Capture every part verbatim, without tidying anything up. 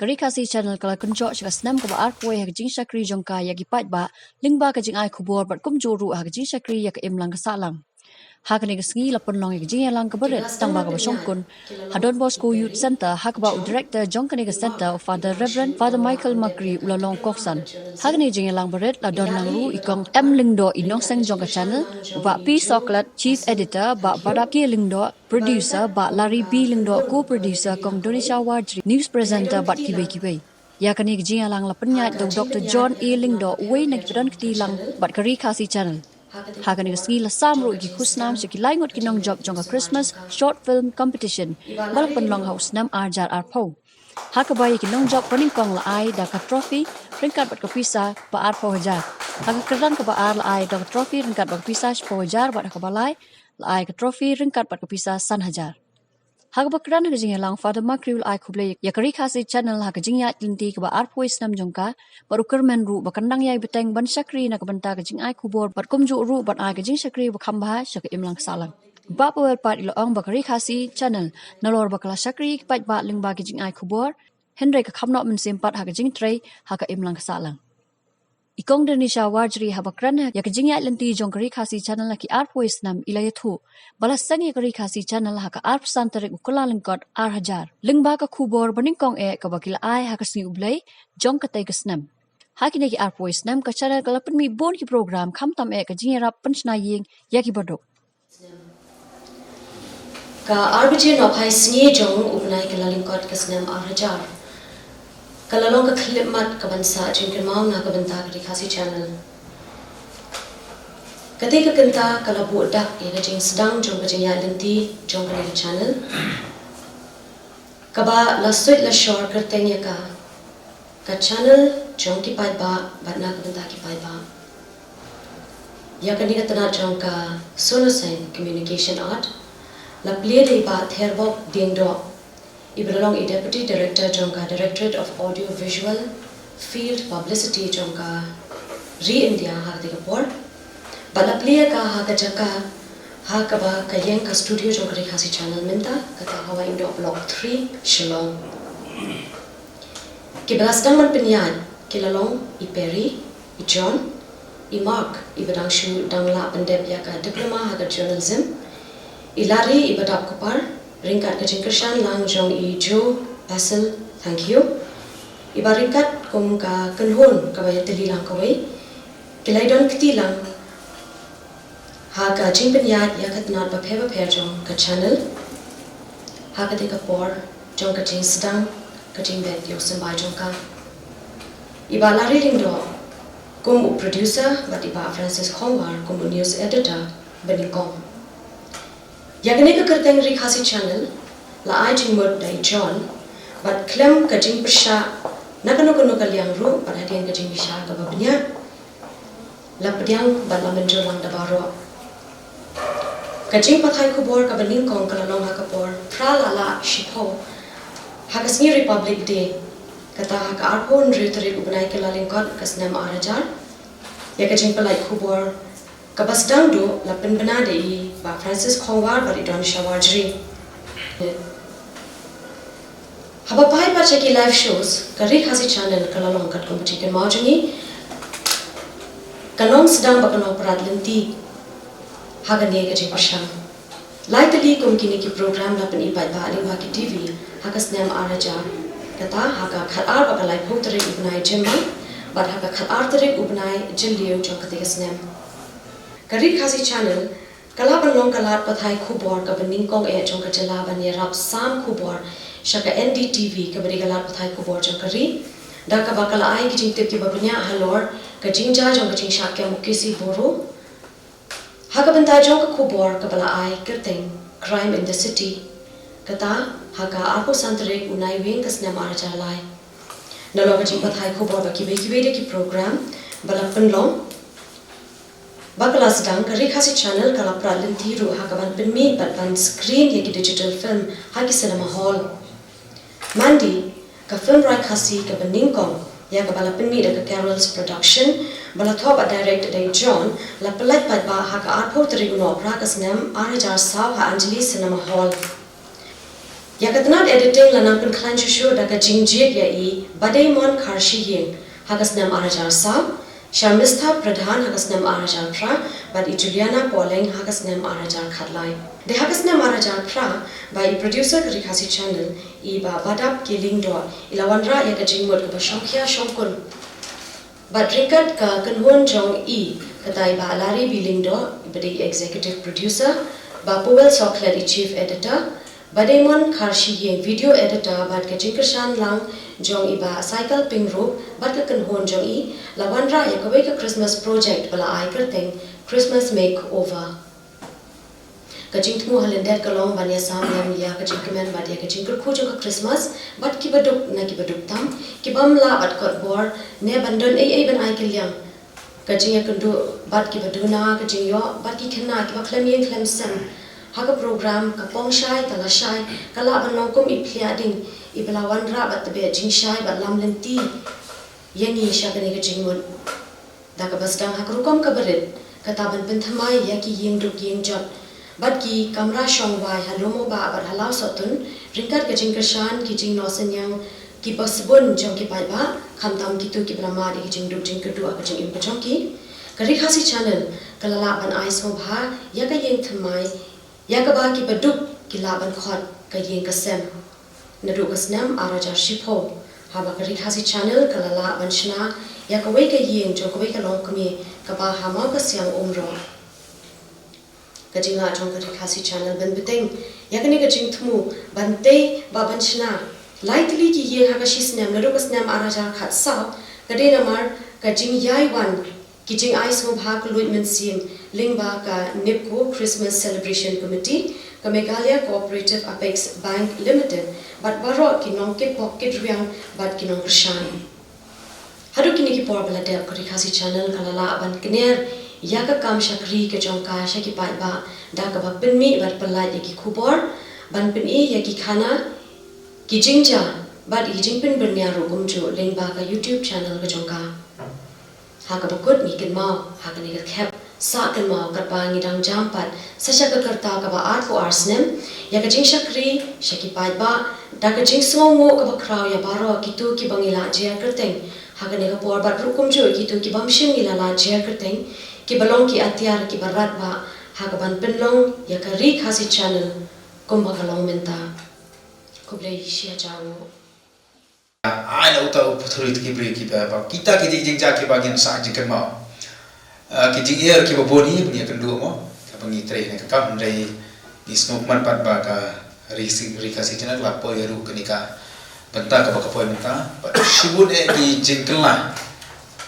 Ka Ri Khasi Channel ka la kynjoh sha ka snem kaba arphew ha ka jingshakri jong ka ïa ki paidbah lyngba ka jingai khubor bad kumjuh ruh ha ka jingshakri ïa ka imlang ka sahlang. Ha kane ka sngi la pynlong ïa ka jingïalang kaba rit tang ba kaba shongkun ha Don Bosco Youth Centre, ha kaba u director jong kane ka centre, u Father Reverend Father Michael Makri, u la long kongsan. Ha kane ka jingïalang barit la don lang ruh i Kong M Lyngdoh, i nongseng jong ka channel, u Bah P Soklat, chief editor, Bah Badap K Lyngdoh, producer, Bah Larry B Lyngdoh, co-producer, Kong Donisha Warjri, news presenter, bad kiwei kiwei. Ïa kane ka jingïalang la pynïaid da u Doctor John A Lyngdoh, uwei na ki ba don kti lang bad ka Ri Khasi Channel. Ha kane ka sngi la sam ruh ïa ki khusnam sha ki lai ngut ki nongjop jong ka Christmas Short Film Competition ba la pynlong ha u snem ar hajar arphew. Ha kaba ïa ki nongjop banyngkong la ai da ka trophy ryngkat bad ka pisa ba arphew hajar. Ha ka kyrdan kaba ar la ai da ka trophy ryngkat bad ka pisa shiphew hajar, bad ha kaba lai la ai ka trophy ryngkat bad ka pisa san hajar. Ha kaba kren ha ka jingïalang, Father Makri u la ai khublei ïa ka Ri Khasi Channel ha ka jingïaid lynti kaba arphew snem jong ka, bad u kyrmen ruh ba kan dang ïai bteng ban shakri na ka bynta ka jingai khubor bad kumjuh ruh ban ai ka jingshakri ba kham bha sha ka imlang ka sahlang. Bah Powell pat i la ong ba ka Ri Khasi Channel nalor ba ka la shakri ïa ki paidbah lyngba ki jingai khubor, hynrei ka kham noh mynsiem pat ha ka jingtrei ha ka imlang ka sahlang. I Kong Donisha Warjri, haba kren ïa ka jingïaid lynti jong ka Ri Khasi Channel ha ki arphew snem, i la ïathuh ba la seng ïa ka Ri Khasi Channel ha ka arphew san tarik u Kyllalyngkot ar hajar lyngba ka khubor banyngkong eh kaba ki la ai ha ka Sngi U Blei jong katei ka snem. Ha kine ki arphew snem ka channel ka la pynmih bun ki program, khamtam eh ka jingïarap pynshna ïing ïa ki baduk. Ka ar baje nohphai sngi jong u bnai Kyllalyngkot ka snem ar hajar, ka la long ka khyllipmat kaban sah jingkynmaw na ka bynta ka Ri Khasi Channel. Katei ka kynta ka la buh dak ïa ka jingsdang jong ka jingïaid lynti jong kane ka channel, kaba la suid la shor kyrteng ïa ka, ka channel jong ki paidbah bad na ka bynta ki paidbah. Ïa kane ka tnat jong ka Sonosang Communication Art la plie da i Bah Therbok Diengdoh, i ba la long i Deputy Director jong ka Directorate of Audio Visual Field Publicity jong ka ri India ha katei ka por. Bad la plie ïa ka ha ka jaka ha kaba ka ïeng ka studio jong ka Ri Khasi Channel mynta, kata ha Wahingdoh Block three, Shillong. Ki ba la sdang ban pynïaid ki la long i Perry, i John, i Mark, i ba dang shu dang lah pyndep ïa ka diploma ha ka journalism, i Larry, i ba dap kupar ryngkat ka jingkyrshan lang jong i Joe Basil Thangkhiew, i ba ryngkat kum ka kynhun kaba ïatylli lang kawei. Ki la ïadon kti lang ha ka jingpynïaid ïa ka tnat bapher bapher jong ka channel ha katei ka por jong ka jingsdang ka jingbet ïoh symbai jong ka. I Bah Larry Lyngdoh kum u producer bad i Bah Francis Khongwar kum u news editor banyngkong. Ïa kane ka kyrteng Ri Khasi Channel la ai jingmut da i John, bad khlem ka jingpyrshah na kano kano ka liang ruh bad hadien ka jingbishar kaba bniah, la pdiang bad la mynjur lang da baroh. Ka jingpathai khubor kaba nyngkong ka la long ha ka por phra la lah shiphew ha ka sngi Republic Day, kata ha ka arphew hynriew tarik u bnai Kyllalyngkot ka snem ar hajar. Ïa ka jingpynlait khubor kaba sdang duh la pynbna da i Bah Francis Khongwar bad i Donisha Warjri. Haba phai pat sha ki live shows, ka Ri Khasi Channel ka la long katkum ka jingkynmaw jong ngi, ka nongsdang bad ka nongprat lynti ha kane ka jingpyrshang. Lai tylli kum kine ki program la pyni paidbah lyngba ki TV ha ka snem ar hajar. Kata ha ka khatar bad ka laiphew tarik u bnai Jymmang bad ha ka khatar tarik u bnai Jylliew jong katei ka snem. Ka Ri Khasi Channel ka la ban long ka lad pathai khubor kaba nyngkong eh jong ka jylla ban ïarap sam khubor sha ka NDTV kaba dei ka lad pathai khubor jong ka ri, da kaba ka la ai ki jingtip kiba bniah halor ka jingjia jong ka jingshah kem u K C Boro ha ka bynta jong ka khubor kaba la ai kyrteng Crime in the City. Kata ha ka arphew san tarik u Naiwieng ka snem ar hajar lai. Nalor ka jingpathai khubor bad kiwei kiwei de ki program ba la pynlong ba ka la sdang, ka Ri Khasi Channel ka la prat lynti ruh ha ka ban pynmih bad ban screen ïa ki digital film ha ki cinema hall. Mandi, ka film Ri Khasi kaba nyngkong ïa kaba la pynmih da ka Carols Production, ba la thoh bad direct da i John, la pynlait paidbah ha ka arphew tarik u Nohprah ka snem ar hajar saw ha Anjali Cinema Hall. Ïa ka tnat editing la nang pynkhlaiñ shuh shuh da ka jingjied ïa i Badeimon Kharshiing ha ka snem ar hajar saw, Sharmistha Pradhan ha ka snem ar hajar phra, bad i Juliana Poleng ha ka snem ar hajar khatlai. Dei ha ka snem ar hajar phra ba i producer ka Ri Khasi Channel, i Bah Badap K Lyngdoh, i la wanrah ïa ka jingmut kaba shongkhia shongkun. Bad ryngkat ka kynhun jong i, kata i Bah Larry B Lyngdoh, i ba dei executive producer, Bah Powell Sohkhlet i chief editor, Badeimon Kharshiing video editor, bad ka jingkyrshan lang jong i Bah Cycle Pyngrope bad ka kynhun jong i, la wanrah ïa kawei ka Christmas project ba la ai kyrteng Christmas Makeover. Ka jingthmu ha lyndet ka long ban ïasam lem ïa ka jingkmen bad ïa ka jingkyrkhu jong ka Christmas bad kiba duk na kiba duk tam, ki bym lah ban kot bor ne ban don ei ei ban ai kylliang. Ka jingïakynduh bad kiba duna, ka jingïoh bad ki khynnah kiba khlem ïing khlem sem ha ka program Ka Pong Shai Ka La Shai, ka lah ban long kum i phliah ding iba la wanrah bad tbeh jingshai bad lam lynti ïa ngi sha kane ka jingmut. Da kaba sdang ha ka rukom kaba rit, kata ban pynthymmai ïa ki ïing duk ïing jot bad ki kamra shong wai ha Lum U Bah bad ha Lawsohtun, ryngkat ka jingkyrshan ki jingnoh synñiang kiba sbun jong ki paidbah, khamtam kito kiba la mad ïa ki jingduk jingkyrduh ha ka jingim ka jong ki. Ka Ri Khasi Channel ka la lah ban ai sngewbha ïa ka ïing thymmai, ïa kaba kiba duk ki lah ban khot ka ïing ka sem. Naduh ka snem ar hajar shiphew, haba ka Ri Khasi Channel ka la lah ban shna ïa kawei ka ïing jong kawei ka longkmie kaba ha Mawkasiang Umroi. Ka jinglah jong ka Ri Khasi Channel ban bteng ïa kane ka jingthmu ban tei bad ban shna lai tylli ki ïing ha ka shi snem, naduh ka snem ar hajar khatsaw, ka dei namar ka jingïai wan ki jingai sngewbha ka luid mynsiem lyngba ka NEEPCO Christmas Celebration Committee, ka Meghalaya Cooperative Apex Bank Limited, bad baroh ki nongkit pok kit riang bad ki nongkyrshan. Haduh kine ki por ba la dep, ka Ri Khasi Channel ka la lah ban kner ïa ka kam shakri ka jong ka sha ki paidbah da kaba pynmih bad pyllait ïa ki khubor, ban pyni ïa ki khana, ki jingjia bad ki jingpynbyrngia ruh kumjuh lyngba ka YouTube channel ka jong ka. Ha kaba kut, ngi kynmaw ha kane ka khep sah kynmaw katba ngi dang jam pat sa sha ka rta kaba arphew ar snem ïa ka jingshakri sha ki paidbah, da ka jingsngewnguh kaba khraw ïa baroh kito kiba ngi la jer kyrteng ha kane ka por bad ruh kumjuh kito ki bym shym ngi la la jer kyrteng, kiba long ki atiar kiba radbah ha kaban pynlong ïa ka Ri Khasi Channel kumba ka long mynta. Khublei shihajar nguh. Ai na uta u pathuri ki briew kiba, ba kita ki jingjia kiba ngin sa jingkynmaw. Ah, ki jingïar kiba bun hi ba ngi ïakynduh mo, kaba ngi trei ne ka kam, hynrei ngi sngewkmen pat ba ka Ri Si-, Ri Khasi Channel ka la poi ruh kane ka bynta kaba ka poi mynta. Bad shibun eh ki jingkylla,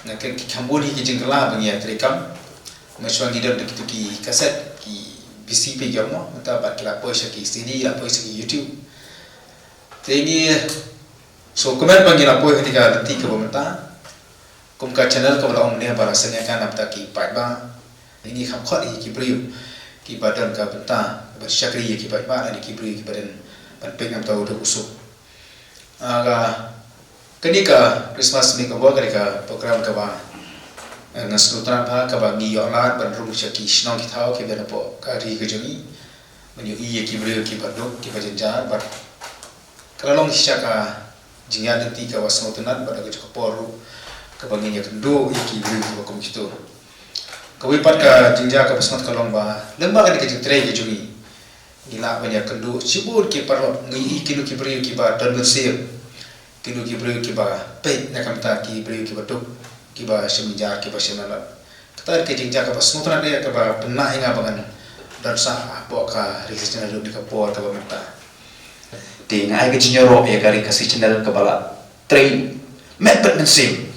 na ki, ki kham bun hi ki jingkylla ba ngi ïa trei kam. Mynshuwa ngi don da kitu ki kaset, ki B C P ki ong mo, mynta bad ki la poi sha ki C D, la poi sha ki YouTube. Te ngi sngewkmen ba ngi la poi ha kane ka lynti kaba mynta. Kum ka channel kaba la ong ne ba la seng ïa ka na bynta ki paidbah. Ngi kham khot ïa ki briew kiba don ka bynta ban shakri ïa ki paidbah, lane ki briew kiba don ban peit na bynta u duk u suk. Ah, ka, kane ka Christmas Makeover, kane ka program kaba, eh, nga sngewtynnat bha, kaba ngi ïoh lad ban rung sha ki shnong ki thaw kiba napoh ka ri ka jong ngi. Ban ïohi ïa ki briew kiba duk, kiba jynjar, bad ka la long shisha ka jingïaid lynti kaba sngewtynnat, bad ha kajuh ka por ruh kaba ngin ïakynduh ïa ki briew kiba kum kito. Kawei pat ka jingjia kaba sngewtynnat ka long ba lyngba kane ka jingtrei ka jong ngi, ngi lah ban ïakynduh shibun ki paralok, ngi ïohi kino ki briew kiba don mynsiem, kino ki briew kiba peit na ka bynta ki briew kiba duk, kiba shim jynjar, kiba shim lanot. Kata ka jingjia kaba sngewtynnat ïa kaba pynlah ïa nga ba ngan don sah hapoh ka Ri Khasi Channel ruh ha kane ka por kaba mynta. Te nga ai ka jingïaroh ïa ka Ri Khasi Channel kaba la trei met bad mynsiem.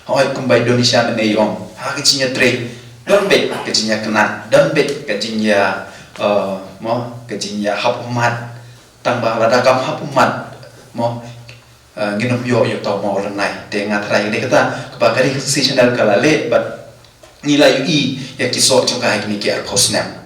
Hooid, kumba i Indonesia ne i ong, ha ka jingïatrei don beit ka jingïakynad, don beit ka jingïa, eh, mo, ka jingïahap ummat. Tang ba lada kam hap ummat mo, eh, ngin ym ïoh ïa uta u maw ranai. Te nga tharai ne kata kaba ka Ri Khasi Channel ka la leh bad ngi la ïohi ïa ki soh jong ka ha kine ki arphew snem.